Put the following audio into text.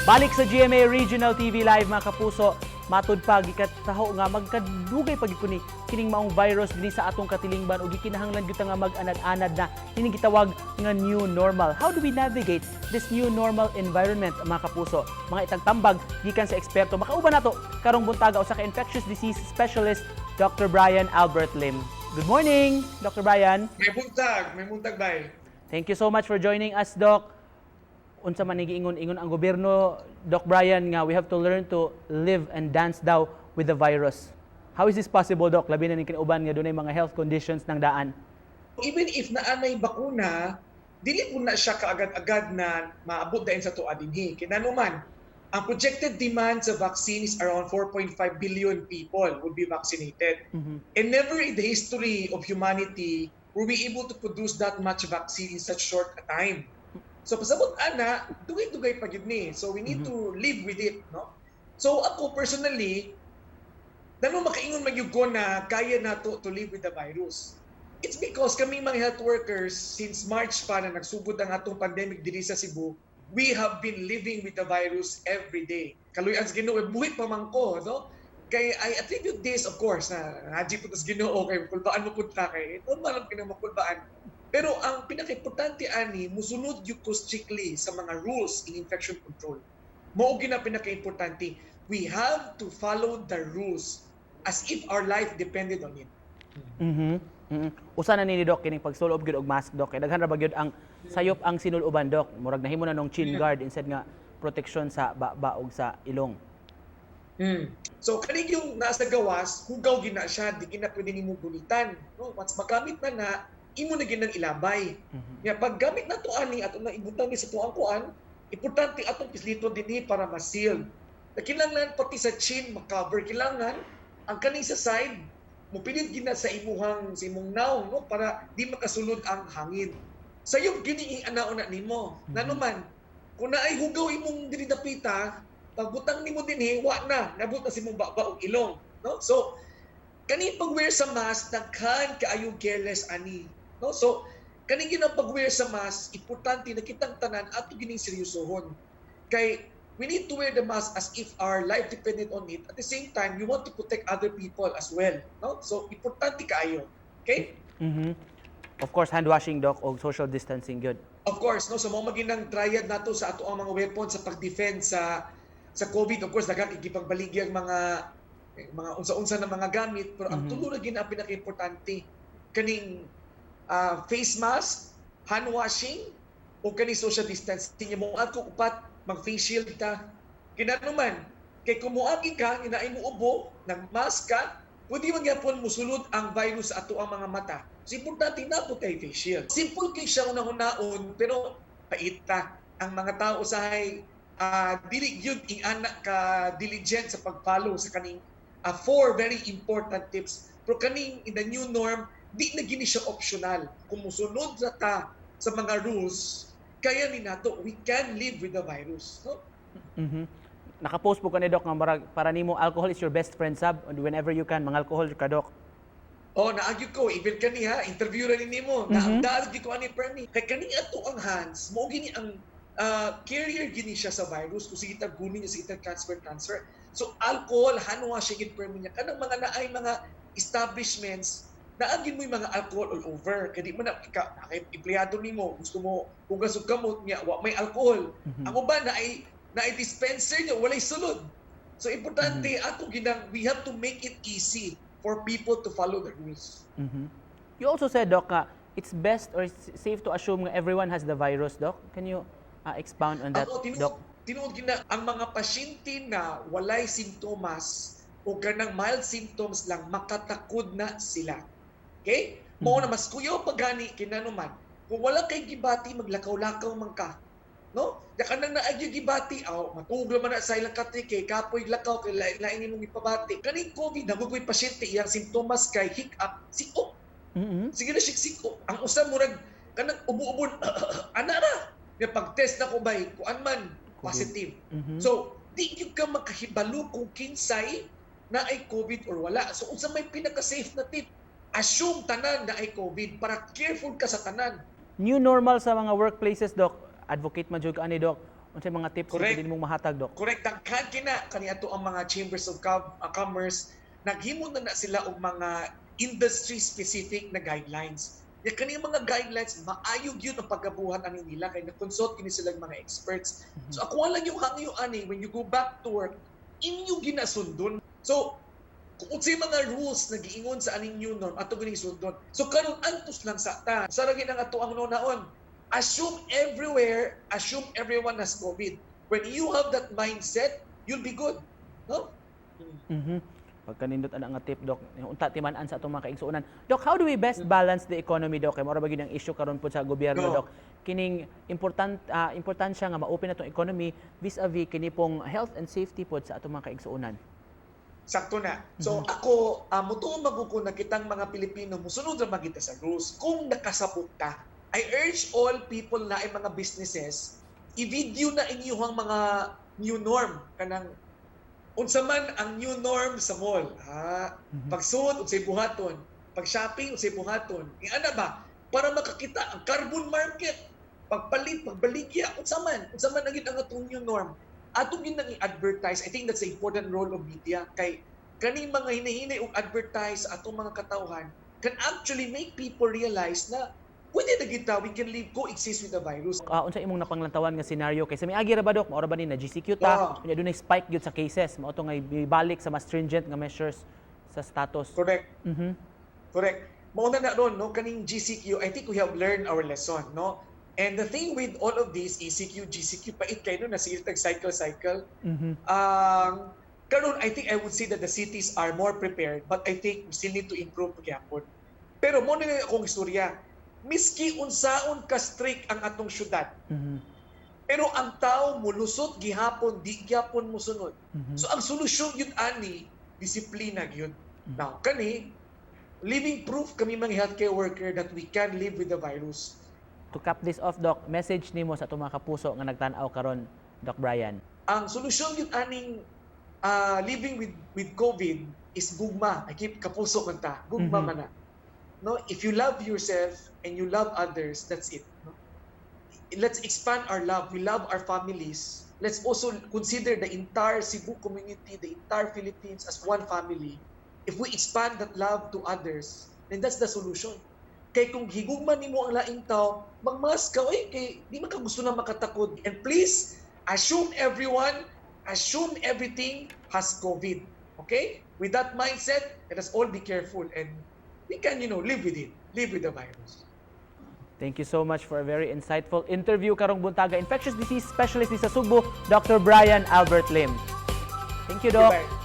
Balik sa GMA Regional TV Live, mga kapuso, matud pa gikataho nga magkadugay pa gyud kuni kining maong virus dinhi sa atong katilingban ug gikinahanglan gyud ta nga mag-anad-anad na kining gitawag nga new normal. How do we navigate this new normal environment, mga kapuso? Mga itagtambag gikan sa eksperto. Makauban nato karong buntaga usa ka infectious disease specialist, Dr. Brian Albert Lim. Good morning, Dr. Brian. May buntag bay. Thank you so much for joining us, Doc. Unsa man ni giingon-ingon ang gobyerno, Doc Brian, nga we have to learn to live and dance daw with the virus. How is this possible, Doc? Labi na ning kinuban nga dunay mga health conditions ng daan. Even if naa nay bakuna, dili po na siya kaagad-agad na maabot dayon sa tuwa dinhi. Kay man, ang projected demand sa vaccine is around 4.5 billion people would be vaccinated. And never in the history of humanity were we able to produce that much vaccine in such short a time. So pasabot ana, dugay-dugay pa gyud ni. So we need to live with it, no? So ako personally, nano makaingon man gyud ko na kaya nato to live with the virus. It's because kami mga health workers, since March pa na nagsugod ang atong pandemic diri sa Cebu, we have been living with the virus every day. Kaluy-an sa Ginoo, buhi pa man ko, no? Kay I attribute this, of course, na haji po tas Ginoo kay kulbaan mo pud ta, kay normal lang pinamakulbaan. Pero ang pinaka-importante ani, musunod gyud ko strictly sa mga rules in infection control. Mao gyud na pinaka-importante. We have to follow the rules as if our life depended on it. Usa na ni, Doc, kining pagsulob gyud og mask, Doc. Kay daghan ra ba gyud ang sayop ang sinuloban, Doc. Murag nahimo na nung chin guard instead nga protection sa baba ug sa ilong. So kani yung nasa gawas, hugaw gina siya, di gina pwede nimo gunitan. No, once magamit na na, imo na ginang ilabay. Ya pag gamit na to ani ato na ibutang ni sa tuang kuan, importante atong pisliton dinhi para ma-seal. Na kinahanglan pati sa chin ma-cover, kailangan ang kaning sa side mopilit gina sa imong nawong, no, para di makasulod ang hangin. Sayop gini anaon na nimo. Ngano man kung naay hugaw imong diri dapita, pagbutang nimo dinhi, wa na, nabot na sa imong baba ug ilong, no? So kani pag-wear sa mask, daghan kaayo careless ani, no? So kani ginang pag-wear sa mask, importante na kitang tanan ato gining seryosohon. Kay we need to wear the mask as if our life depended on it. At the same time, we want to protect other people as well, no? So importante kaayo. Okay? Of course, hand washing, Doc, og social distancing gyud. Of course, no, so mao maginang triad nato sa ato ang mga weapon sa pag-defend sa COVID. Of course, daghang igipagbaligya ang mga unsa-unsa na mga gamit, pero ang tulo ra gyud ang pinaka-importante, kaning face mask, hand washing, o kaning social distancing. Mo ako upat, mag face shield ta. Kinano man, kay kung moagi ka, inaay mo ubo, nag-mask ka, pwede man gyapon musulod ang virus sa ato ang mga mata. So importante na po kay face shield. Simple kay siya unang-unaon, pero paita ang mga tao usahay dili gyud ingana ka diligent sa pag-follow sa kaning four very important tips. Pero kaning in the new norm, di na gini siya optional. Kung musunod ra ta sa mga rules, kaya ni nato, we can live with the virus. No? Naka-post po ka ni Doc nga marag, para nimo alcohol is your best friend sab, and whenever you can mga alcohol ka, Doc. Oh, naagyo ko even kani ha, interview ra ni nimo. Naagyo ko ani permi. Kay kani ato ang hands, mo gini ang carrier gini siya sa virus kung sige tag guni niya, sige tag transfer transfer. So alcohol, hand washing gid permi niya. Kanang mga naay mga establishments, naagin mo yung mga alcohol all over. Kay di man na ika, kay empleyado nimo gusto mo hugas og kamot niya, wa may alcohol. Ang uban na ay dispenser niya, walay sulod. So importante ato ginang we have to make it easy for people to follow the rules. You also said, Doc, nga it's best or it's safe to assume nga everyone has the virus, Doc. Can you expound on that, Ako, tinuod, Doc? Tinuod gina ang mga pasyente na walay simptomas o kanang mild symptoms lang, makatakod na sila. Okay? Mao na mas kuyaw pagani kinanuman. Kung wala kay gibati, maglakaw-lakaw man ka. No? Ya kanang naagyo gibati, aw matug man na sa ilang katri kay kapoy lakaw kay lain lain imong ipabati. Kaning COVID, nagugoy pasyente iyang simptomas kay hiccup, sikop. Sige na siya sikop. Ang usa murag kanang ubo-ubo ana ra. Ya pag-test na ko bay, kuan man positive. So, di gyud ka makahibalo kung kinsay na ay COVID or wala. So, unsa may pinaka-safe na tip? Assume tanan na ay COVID para careful ka sa tanan. New normal sa mga workplaces, Doc. Advocate man jud ka ani, Doc. Unsay mga tips Correct. nga pwede nimong mahatag, Dok? Correct, daghan kina kaniadto ang mga chambers of commerce, naghimo na na sila og mga industry specific na guidelines. Ya kani mga guidelines, maayo gyud ang pagkabuhat ani nila kay na-consult kini sila mga experts. So ako lang yung hangyo ani, when you go back to work, inyo ginasundon. So kung unsay mga rules na giingon sa aning new norm, ato gining sundon. So karon, antos lang sa ta. Sa ra ang ato ang naon. Assume everywhere, assume everyone has COVID. When you have that mindset, you'll be good. No? Pagkanindot ana nga tip, Dok. Unta timan-an sa atong mga kaigsuonan. Dok, how do we best balance the economy, Dok? Kay mao ra ba gyud ang issue karon pod sa gobyerno, No. Dok? Kining importansya nga ma-open atong economy vis-a-vis kini pong health and safety pod sa atong mga kaigsuonan. Sakto na. So ako, mutuo man ko na kitang mga Pilipino musunod ra man kita sa rules kung nakasabot ta. I urge all people na ay mga businesses, i-video na inyong mga new norm, kanang unsa man ang new norm sa mall. Ha, pagsud, unsay buhaton, pag shopping, unsay buhaton. Ana ba, para makakita ang carbon market, pagpalit, pagbaligya, unsa man ang ang atong new norm. Ato gyud nang i-advertise. I think that's the important role of media kay kaning mga hinahinay og advertise sa atong mga katawhan can actually make people realize na pwede na kita, we can live, coexist with the virus. Unsa imong napanglantawan nga scenario kay sa miagi ra ba, Dok, mao ra ba ni na GCQ ta, unya dunay spike gyud sa cases, mao to nga ibalik sa mas stringent nga measures sa status? Correct. Correct. Mao na na ron, no, kaning GCQ, I think we have learned our lesson, no? And the thing with all of this, ECQ, GCQ, pait kayo no, nasiil tag cycle, cycle. Karon, I think I would say that the cities are more prepared, but I think we still need to improve gyapon. Pero mao na akong istorya. Miski unsaon ka strict ang atong syudad, pero ang tao mulusot gihapon, di gyapon musunod. So ang solusyon yun ani, disiplina gyud. Now, kani, living proof kami mga healthcare worker that we can live with the virus. To cap this off, Doc, message nimo sa atong mga kapuso nga nagtan-aw karon, Doc Brian. Ang solusyon yun aning living with COVID is gugma. I keep kapuso man ta. Gugma man na. No, if you love yourself and you love others, that's it. No? Let's expand our love. We love our families. Let's also consider the entire Cebu community, the entire Philippines as one family. If we expand that love to others, then that's the solution. Kay kung higugma nimo ang laing tao, magmask ka, oy, kay di man ka gusto na makatakod. And please, assume everyone, assume everything has COVID. Okay? With that mindset, let us all be careful and we can live with it. Live with the virus. Thank you so much for a very insightful interview karong buntaga. Infectious disease specialist ni sa Sugbo, Dr. Brian Albert Lim. Thank you, Doc. Goodbye.